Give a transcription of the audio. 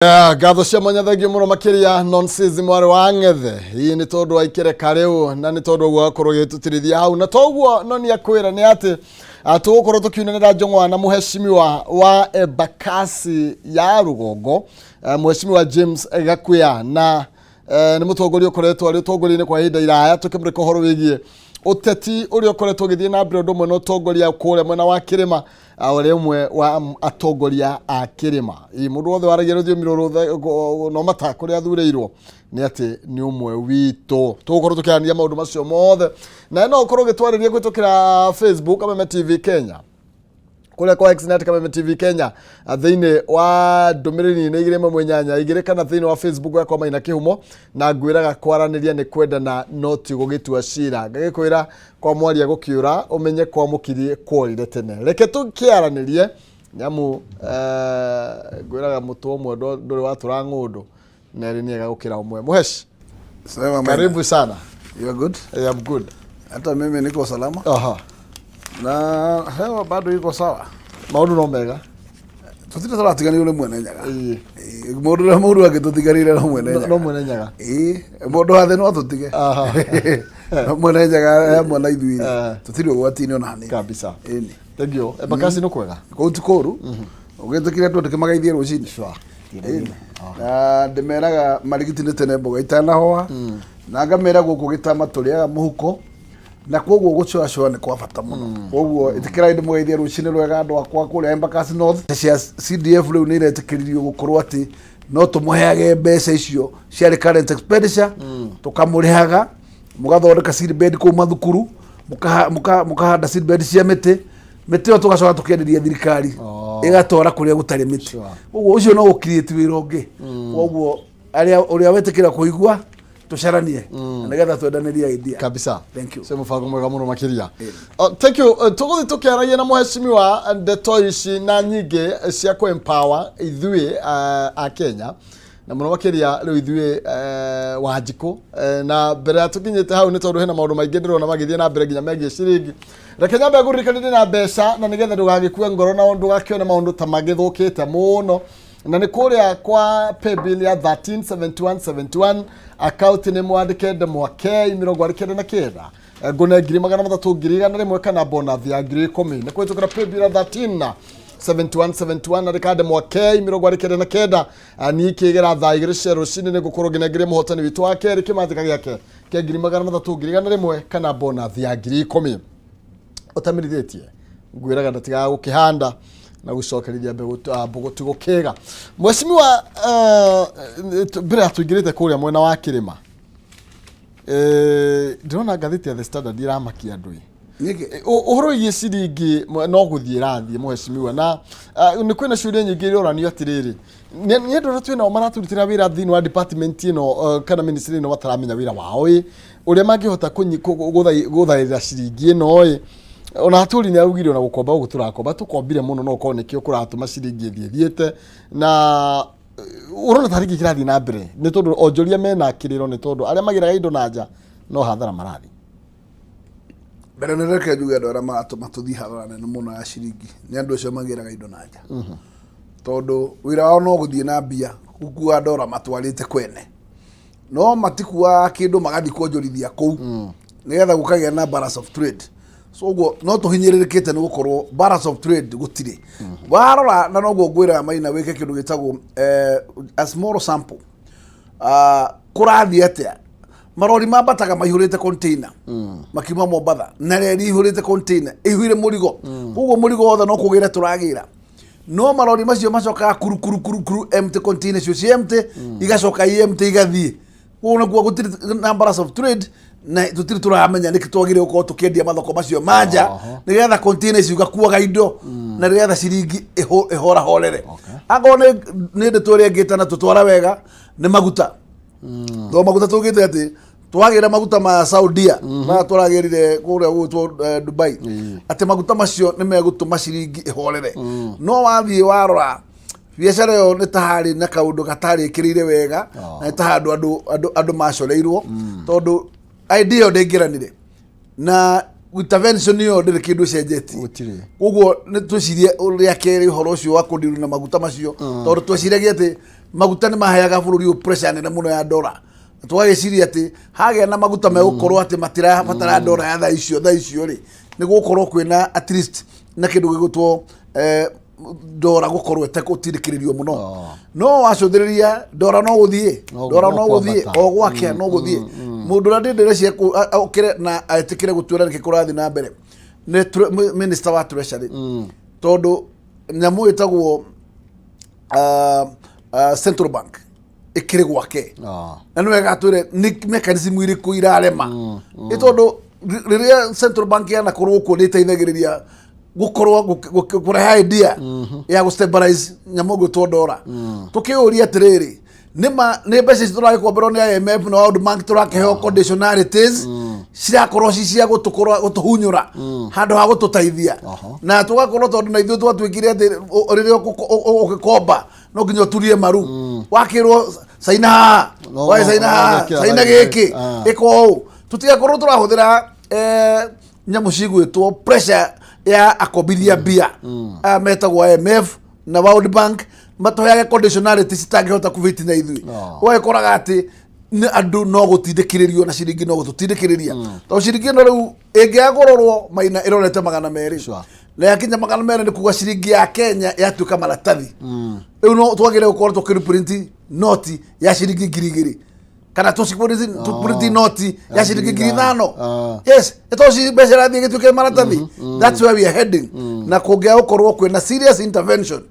Ngatho cia mwanya thengio mũno makĩria nonsense mwarĩ wa ng'ethe hihi nĩ tondũ wa ikereka rĩu na nĩ tondũ ũguo akorwo gĩtũtirithia hau na toguo no nĩ akwĩra nĩ atĩ tũgũkorwo tũkiunanĩra njong'wa na mũhecimiwa wa Embakasi ya rũgongo, mũhecimiwa James Gakuya, na nĩ mũtongoria ũkoretwo arĩ ũtongoria-inĩ kwa ihinda iraya, tũkĩmũrĩka ũhoro wĩgiĩ ũteti ũrĩa ũkoretwo ũgĩthiĩ na mbere, ũndũ ũmwe na ũtongoria kũrĩa mwena wa kĩrĩma, ũrĩa ũmwe wa atongoria a kĩrĩma. Ĩ, mũndũ wothe waragia rũthiomi rũrũ no mata kũrĩa athurĩirwo nĩ atĩ nĩ ũmwe witũ. Tũgũkorwo tũkĩaranĩria maũndũ macio mothe, na no ũkorwo ũgĩtwarĩria kũhĩtũkĩra Facebook Kameme TV Kenya, kũrĩa kwa Xnet Kameme TV Kenya, thĩinĩ wa ndũmĩrĩri nĩ 218 2 kana thĩinĩ wa Facebook yakwa Maina Kĩhumo. Na ngwĩraga kwaranĩria nĩ kwendana no ti gũgĩtua cira. Ngagĩkwĩra kwa mwaria gũkĩũra ũmenye kwa mũkiri kworire tene. Reke tũkĩaranĩrie nĩamu ngwĩraga mũtwe ũmwe ndũrĩ watũra ng'ũndũ na erĩ nĩ ega gũkĩra ũmwe. Mũheshi. Sema Maina. Karibu sana. You are good? I am good. Hata mimi niko salama. Na hewa bado iko sawa. Maũndũ no mega. Tutire tũratiganĩrio nĩ Mwene Nyaga. Ĩĩ. Ĩĩ, mũndũ ũrĩa mũru angĩtũtiganĩire no Mwene No Nyaga. no Mwene Nyaga. Ĩĩ, mũndũ wa thĩ no atũtige. No Mwene Nyaga hamwe na ithuĩ. Tũtirĩ ũgwati-inĩ ona hanini. Kabisa. Ĩni. Thank you. Embakasi nĩ kwega. Kũu ti kũũru. Ũgĩtĩkire andũ ndĩkĩmageithie rũcinĩ. Sure. Ĩni. Na ndĩmeraga marigiti nĩ tene mboga itanahoa. Na ngamera gũkũ gĩtama tũrĩaga mũhuko. Na koguo gũcoacoa nĩ kwa bata mũno. Koguo ĩtĩkĩrai ndĩmũgeithie rũcinĩ rwega andũ akwa kũrĩa Embakasi North. Cia CDF rĩu nĩ iretĩkĩririo gũkorwo atĩ no tũmũheage mbeca icio ciarĩ current expenditure, tũkamũrĩhaga mũgathondeka seedbed kũu mathukuru, mũkahanda seedbed cia mĩtĩ. Mĩtĩ ĩyo tũgacoka tũkenderia thirikari ĩgatwara kũrĩa gũtarĩ mĩtĩ. Koguo ũcio no gũ-create wĩra ũngĩ. Koguo arĩa ũrĩa wetĩkĩra kũigua tũcaranie na nĩgetha twendanĩrie idea. Kabisa. Thank you. Cio mũbango mwega mũno makĩria. Oh, thank you. Tũgũthiĩ tũkĩaragia na mũhecimiwa ndeto ici na nyingĩ cia kũ empower ithuĩ a Kenya na mũno makĩria rĩu ithuĩ Wanjikũ. Na mbere ya tũkinyĩte hau, nĩ tondũ hena maũndũ maingĩ ndĩrona magĩthiĩ na mbere nginya megiĩ ciringi, reke nyambe ngũririkanie ndĩ na mbeca na nĩgetha ndũgagĩkue ngoro na ndũgakĩone maũndũ ta magĩthũkĩte mũno, na nĩ kũrĩa kwa paybill ya 137171, account nĩ mwandĩke ndemwa K 99, ngũne 300,000, 100,000 kana bonus ya 10,000. Nĩ kũhĩtũkĩra paybill ya 13 7171 na rĩka ndemwa K 99. Niĩ kĩgera thaa 2 cia rũcinĩ nĩ ngũkorwo ngĩnengeria mũhotani witũ wa kerĩ kĩmanjĩka gĩake kĩa 300,000, 100,000 kana bonus ya 10,000. Ũtamirithĩtie ngwĩraga ndatigaga gũkĩhanda na gũcokerithia mbegũ, mbũgũ ti gũkĩga. Mheshimiwa, mbere ya tũingĩrĩte kũrĩa mwena wa kĩrĩma, ndĩrona ngathĩti ya The Standard ĩramakia andũ ĩ. Nĩkĩ? Ũhoro wĩgiĩ ciringi no gũthiĩ ĩrathiĩ, mũhecimiwa, na nĩ kwĩna ciũria nyingĩ iroranio atĩrĩrĩ, nĩ andũ arĩa twĩnao maratũrutĩra wĩra thĩinĩ wa department ĩno, kana ministry ĩno, mataramenya wĩra wao ĩ, ũrĩa mangĩhota gũthaĩrĩra ciringi ĩno ĩ. Ona atũri nĩ araugire ona gũkomba gũkũ tũrakomba tũkombire mũno no ũkorwo nĩkĩo kũratũma ciringi ĩthiĩ ĩthiĩte. Na ũrona tarĩ kĩ kĩrathiĩ na mbere? Nĩ tondũ onjoria mena kĩrĩro, nĩ tondũ arĩa magĩraga indo na nja no hathara marathiĩ. Mbere nĩ reke njuge andũ arĩa maratũma tũthiĩ hathara nene mũno ya ciringi nĩ andũ acio magĩraga indo na nja, tondũ wĩra wao no gũthiĩ na mbia gũkua ndora matwarĩte kwene, no matikuaga kĩndũ magathiĩ kuonjorithia kũu nĩgetha gũkagĩa na balance of trade. So ũguo no tũhinyĩrĩrĩkĩte nĩ gũkorwo balance of trade gũtirĩ. Warora na noguo ngwĩraga Maina wĩke kĩndũ gĩtagwo a small sample. Kũrathiĩ atĩa? Marori mambataga maihũrĩte container makiuma Mombatha na reri ihũrĩte container ĩihũire mũrigo. Koguo mũrigo wothe no kũgĩra tũragĩra, no marori macio macokaga kuru kuru kuru kuru empty, container cio ci empty, igacoka i empty igathiĩ. Koguo nakuo gũtirĩ na balance of trade na tũtirĩ tũramenya nĩkĩ twagĩrĩire gũkorwo tũkĩendia mathoko macio ma nja nĩgetha container icio igakuaga indo na nĩgetha ciringi ĩhorahorere. Akorwo nĩ ndeto ĩrĩa ĩngĩ na tũtwara wega nĩ maguta, to maguta tũgĩte atĩ twagĩra maguta ma Saudia maya tũragĩrire kũrĩa gũgwĩtwo Dubai, atĩ maguta macio nĩ megũtũma ciringi ĩhorere. No wathiĩ warora biacara ĩyo nĩ ta harĩ na kaũndũ gatarĩkĩrĩire wega na nĩ ta handũ andũ macoreirwo, tondũ idea ĩyo ndĩngĩranire na intervention ĩyo ndĩrĩ kĩndũ ĩcenjetie. Gũtirĩ. Koguo nĩ twĩcirie rĩa kerĩ ũhoro ũcio wa kũndiru na maguta macio, tondũ tweciragia atĩ Maguta nĩ maheaga bũrũri ũyũ pressure nene mũno ya ndora, na tũgagĩciria atĩ hagĩa na maguta megũkorwo atĩ matirabatara ndora ya thaa icio rĩ, nĩ gũgũkorwo kwĩna at least na kĩndũ gĩgũtwo ndora gũkorwo ĩtekũtindĩkĩrĩrio mũno. No wacũthĩrĩria, ndora no gũthiĩ, ndora no gũthiĩ kwambata. O gwakĩa no gũthiĩ. Mũndũ ũrĩa ndĩndĩreciria okĩre na etĩkĩre gũtuĩra nĩkĩ kũrathiĩ na mbere nĩ minister wa treasury, tondũ nyamũ ĩtagwo central bank ĩkĩrĩ gwake. Na nĩ wega atwĩre nĩ mechanism irĩkũ irarema, nĩ tondũ rĩrĩa central bank yanakorwo kuo nĩ ĩteithagĩrĩria gũkorwo kũrehe idea ya gũ stabilize nyamũ ĩgwĩtwo ndora. Tũkĩũria atĩrĩrĩ, nĩma nĩ mbeca ici tũragĩkomberwo nĩ IMF na World Bank, tũrakĩheo conditionalities cirakorwo ci cia gũtũkorwo gũtũhunyũra handũ ha gũtũteithia? Na tũgakorwo tondũ na ithuĩ twatuĩkire atĩ rĩrĩa ũgĩkomba no nginya ũturie maru, wakĩrwo caina haha, wae caina haha, no, caina gĩkĩ, ĩka ũũ, tũtigakorwo tũrahũthĩra nyamũ cigwĩtwo pressure ya akombithia mbia aya metagwo IMF na World Bank matũheage conditionality citangĩhota kũbiti na ithuĩ. Ũgagĩkoraga atĩ nĩ andũ no gũtindĩkĩrĩrio na ciringi, no gũtũtindĩkĩrĩria, tondũ ciringi ĩno rĩu ĩngĩaga kũrorwo maina ĩrorete 200. Na yakinya 200 nĩ kuga ciringi ya Kenya yatuĩka maratathi. Rĩu no twagĩrĩire gũkorwo tũkĩriprinti noti ya ciringi 2000 kana tũprint noti ya ciringi 5000. Yes, ĩtondũ mbeca irathiĩ gĩtuĩke maratathi. That's where we are heading, na kũngĩaga gũkorwo kwĩna serious intervention.